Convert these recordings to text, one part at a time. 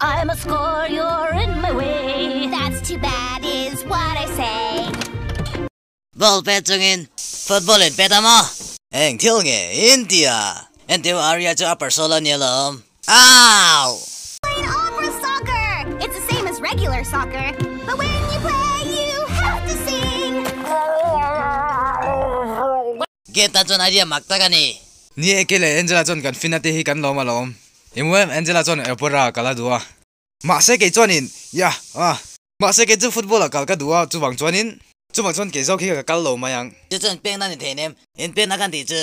I must score, you're in my way. That's too bad, is what I say. Ball pet chungin football in pet ama. Eng thil nge India. En teu Arya chu upper solo ni lom. Ow! Playing opera soccer! It's the same as regular soccer, but when you play, you have to sing. Game ta chuan idea mak tak ani. Ni e ke le Angela chuan kan fina te hi kan lawm alawm. I mu em Angela chuan airport a kal a duh a. Mahse kei chuanin ya ah. Mahse kei chu football a kal ka duh a chuvang chuanin chuvang chuan kei zawk hi ka kal lo mai ang. Chu chuan pek na ni thei nem in pek na kan tih chu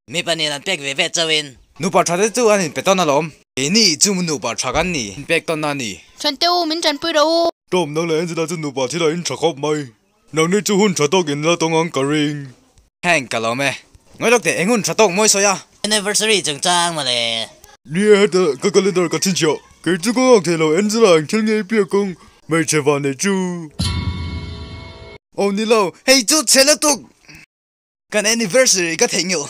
mi pahnih an pek ve ve chauhin. Nupa tha te chu an inpe tawn alawm. Keini chu nupa tha kan ni inpek tawn a ni. Chante u min tanpui rawh u. Tom nang leh Angela chu nupa thil a in tha khawp mai. Nangni chu hun tha tawk in la tawng ang ka ring. Heng ka lawm e. Ngawi lawk teh eng hun tha tawk mawi sawi a. Anniversary chungchang mawle. Ni e heta ka calendar ka chhinchhiah. Kei chu ka nghak thei lo Angela eng thil ngei piak ang hmeichhe van nei chu. Aw ni lo, hei chu chhe lutuk. Kan anniversary ka theihnghilh.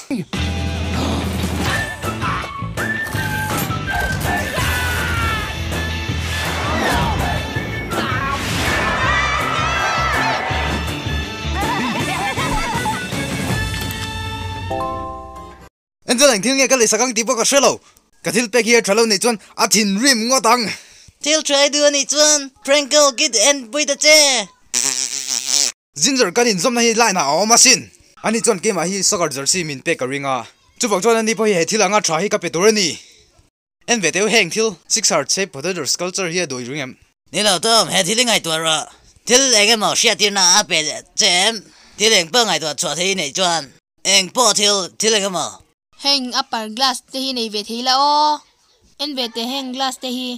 Angel eng thil nge ka lei sak ang tih pawh ka hre lo. Ka thil pek hi a tha lo nih chuan a thinrim ngawt ang. Thil tha i duh a nih chuan Frankel kit en pui ta che. Ginger kan inzawmna hi line ah a awm asin. Ani chuan keimah hi soccer jersey min pek ka ring a. Chuvang chuan ani pawh hi he thil anga tha hi ka pe tur a ni. En ve teu heng thil six heart shape potato sculpture hi a duh i ring em? Ni lo Tom, he thil i ngaihtuah rawh. Thil eng emaw hriattirna a pe che em? Thil eng pawh ngaihtuah chhuah thei i neih chuan eng pawh thil thil eng emaw. Heng upper glass te hi nei ve thei la aw. En ve teh heng glass te hi.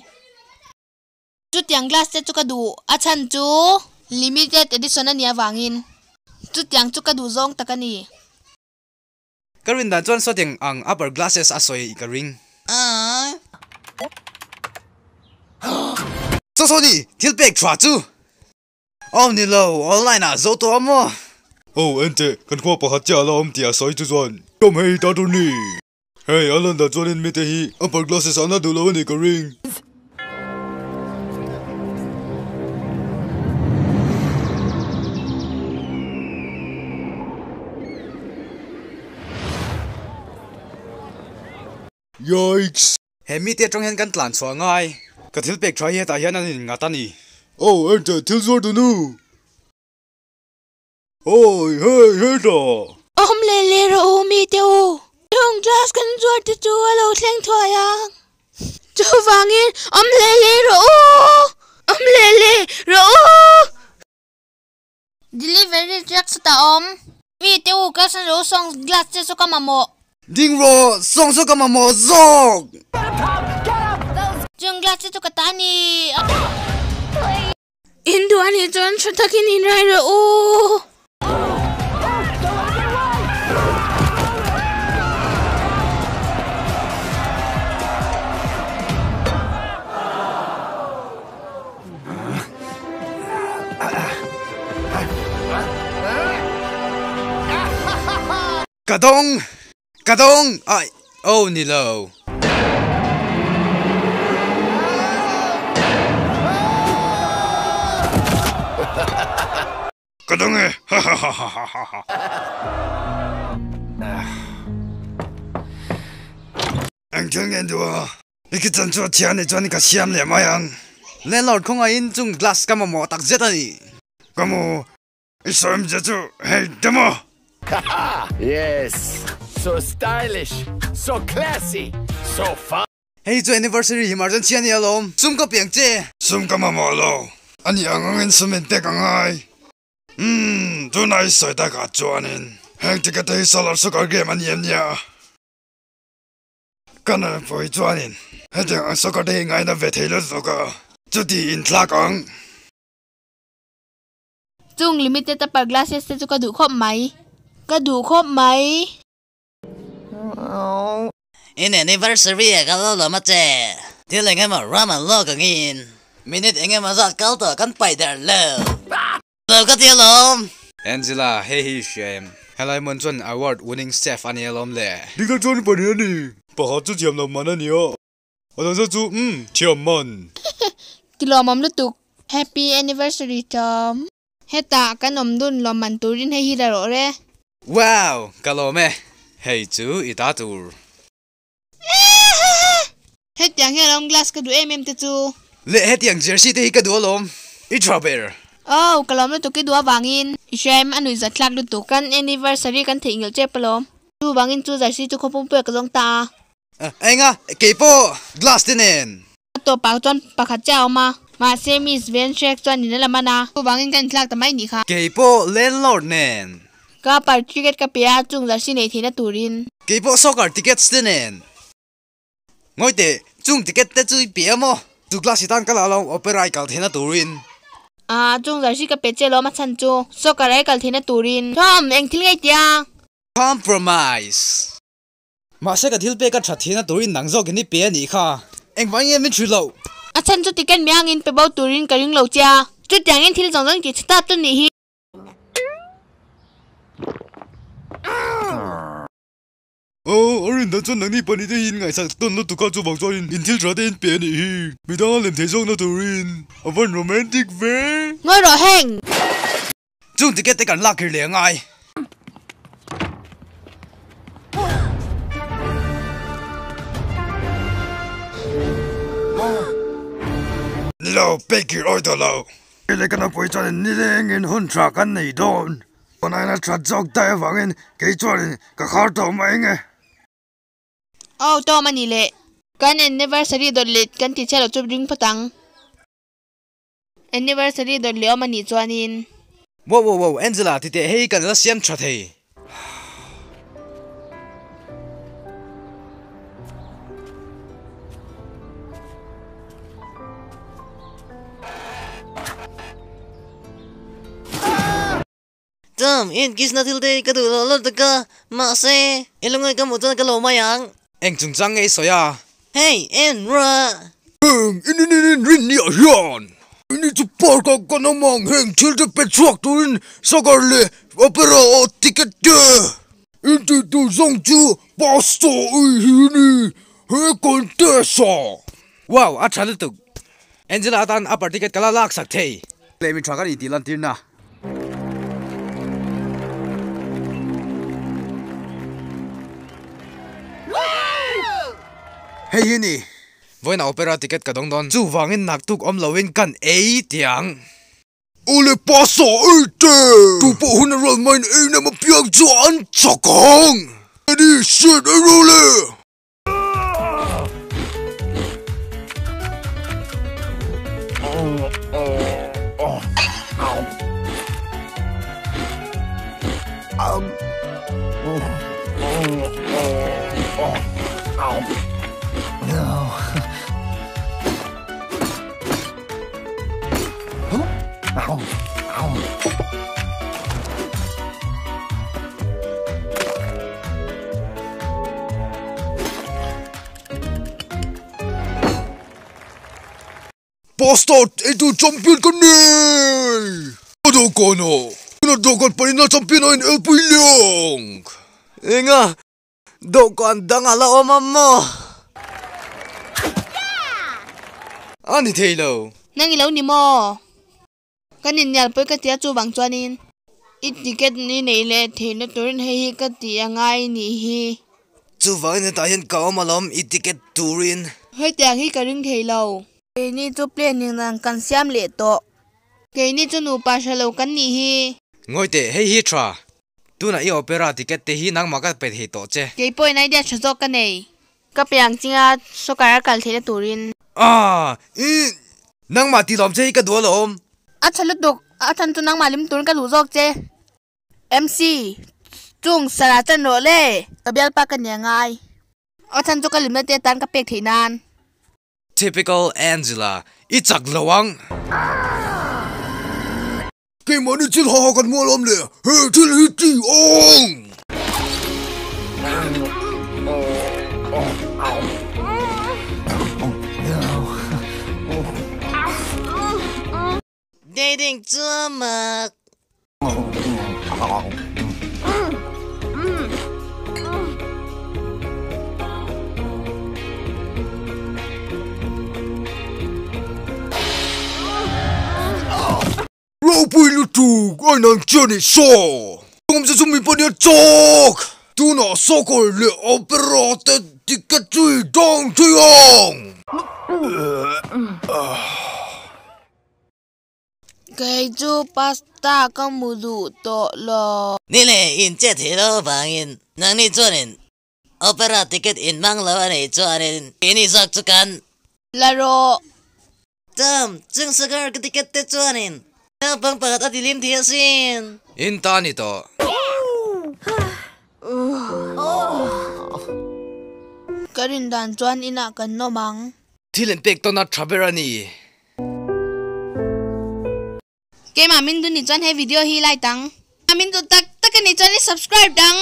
Chutiang glass te chu ka duh a chhan chu limited edition a nih avangin chutiang chu ka duh zawng tak a ni. Ka rin dan chuan sawtiang ang upper glasses a sawi ka ring. Saw saw ni, thil pek tha chu. Aw ni lo, online ah zo tawh a maw? Aw enteh, kan khua pakhat chiah a la awm tih a sawi chu chuan Tom hei ta tur ni. Hei a lan dah chuanin mite hi upper glasses an la duh lo a nih ka ring. Yikes! He mite atang hian kan tlan chhuah ngai. Ka thil pek tha hi hetah hian an in ngat a ni. Aw enteh thil zuar tu nu! Awi hei hei ta! Awm leh leh rawh u mi te u. Chung class kan zuar te chu a lo thleng thuai a. Chuvangin awm leh leh rawh u! Awm leh leh rawh u! Delivery truck sawtah a awm. Mi te u class an ro sawng glass te chu ka mamawh. Ding rawh sawng chu ka mamawh zawk. Chung glass te chu ka ta a ni. In duh a nih chuan tha takin in rai rawh u. Ka dawng! Ka dawng! Aih! Oh ni lo. Ka dawng e! Hahahahaha! Eng thil nge an duh a? I kitchen chu a thian nih chuan ka siam leh mai ang. Landlord khawngahin chung glass ka mamawh tak zet a ni. Ka mu I sawm che chu hei te maw? Yes, so stylish, so classy, so fun. Hei chu anniversary emergency a ni alawm, sum ka piang che. Sum ka mamawh lo, a nih ang angin sum in pek a ngai. Umm, tunah i sawi takah chuanin heng ticket te hi solar soccer game a ni em nia? Ka nunpui chuanin hetiang ang soccer te hi ngaina ve thei lutuk a, chuti inthlak ang. Chung limited upper glasses te chu ka duh khawp mai. Ka duh khawp mai. In anniversary ah ka lo lawm a che. Thil eng emaw ram an lawk angin minute eng emaw zat kal tawh kan paih der lo. Lo ka ti alawm. Angela, hei hi i hria em? Helai hmun chuan award winning chef a ni alawm le. Dikna chuan pahnih a ni. Pakhat chu thiam loh man a ni a. A dang zet chu umm thiam man. Tilawmawm lutuk. Happy anniversary Tom. Hetah kan awm dun lawmman turin hei hi la rawh re. Wow! Ka lawm e. Hei chu i ta tur. Hetiang hi alawm glass ka duh em em te chu. Leh hetiang jersey te hi ka duh alawm. I tha ber. Oh, ka lawm lutuk i duh avangin. I hria em, a nuih zat thlak lutuk. Kan anniversary kan theihnghilh tep alawm. Chuvangin chu jersey chu khawpumpuia ka zawng ta a. Enga, keipawh glass te nen. A tawpah chuan pakhat chiah a awm a, mahse Miss Van Schreck chuan in a la man a. Chuvangin ka inthlak ta mai nih kha. Keipawh landlord nen. Ka par ticket ka pe a, chung jersey nei theihna turin. Keipawh soccer tickets te nen. Ngawi teh, chung ticket te chu i pe a maw? Chu class hi tan ka la lo, opera i kal theihna turin. Ah, chung jersey ka pe che lawm a chhan chu, soccer a i kal theihna turin. Tom, eng thil ngei tia? Compromise. Mahse ka thil pek a that theihna turin nang zawkin i pe a nih kha. Engvangin nge min hrilh loh? A chhan chu ticket miangin pe bo turin ka ring lo che a, chutiangin thil zawng zawng tih chhe ta chu nih hi. Aw, a rin dan chuan nangni pahnih te hi in ngaihsak tawn lutuk a, chuvang chuan in thil tha te in pe a nih hi. Midang a lem thei zawkna turin a van romantic ve. Ngawi rawh heng! Chung ticket te kan lak kir leh a ngai. Ni lo, pek kir awi tawh lo. Kei leh ka nupui chuanin nilengin hun tha kan nei dawn. Pawnaina that zawk daih avangin kei chuanin ka khar tawh mai nge. Aw, Tom a ni leh. Kan anniversary dawt leh kan ti chhiat loh chu ring phawt ang. Anniversary dawt leh awm a nih chuanin. Wow wow wow Angela ti teh hei kan la siam tha thei. Tom, i inkisna thil te hi ka duh loh lutuk a, mahse, i lungawi ka hmuh chuan ka lo mai ang. Eng chungchang nge i sawi a? Hey, en ra! Heng in in in in rin ni ah hian ini chu park ah kan awm ang heng thil te pe chhuak turin soccer leh opera ah ticket te in tih tur zawng chu pastor i hi ni he contest ah. Wow a tha lutuk Angela atan upper ticket ka la lak sak thei. Leh mi tha ka ni tih lantirna. Hei hi ni. Vawiinah opera ticket ka dawng dawn. Chuvangin naktuk awm loin kan ei tiang. Awle pasa ei te! Tu pawh hun a ral maiin ei nem apiang chu an chak ang! Eddie, shit ei rawh le! Pasta eitu champion ka ni! A dawhkan ah! Tuna dawhkan pahnihna champion ah in elpui liang! Enga? Dawhkan dang a la awm a maw? A ni thei lo. Nang i lo ni maw? Kan innial pawi ka ti a chuvang chuanin i ticket ni nei leh theihna turin hei hi ka tih a ngai nih hi. Chuvangin hetah hian ka awm alawm i ticket turin. Hetiang hi ka ring thei lo. Keini chu plane ning dan kan siam leh tawh. Keini chu nupa hre lo kan nih hi. Ngawi teh, hei hi tha. Tunah i opera ticket te hi nangmah ka pe thei tawh che. Kei pawhin idea tha zawk ka nei. Ka piang chinga soccer a kal theihna turin. Ah! I nangmah tih lawm che hi ka duh alawm. A tha lutuk, a than chu nangmah lim turin ka duh zawk che. MC, Chung Sarah chan rawh le, ka bialpa ka nia ngai. A than chu ka limna te atan ka pek theih nan. Typical Angela, i chak lo ang. Keimahni thil ha ha kan mual awm leh he thil hi ti ang. Dating chu a mak. Sign ang chian i saw! Awm chu chumi pawh nia chawk! Tunah soccer leh opera te ticket chu i dawng thei ang! Kei chu pasta ka mu duh tawh lo. Ni le, in che thei lo avangin nangni chuanin opera ticket in hmang lo a nih chuanin keini zawk chu kan. La rawh. Tom, chung soccer ka ticket te chuanin naupang pakhat a tilim thei asin. In ta ni tawh. Ka rin dan chuan inah kan nawm ang. Thil in pek tawn a tha ber a ni. Keimah min dun ni chuan he video hi like ang. Min duh tak tak a nih chuan i subscribe ang.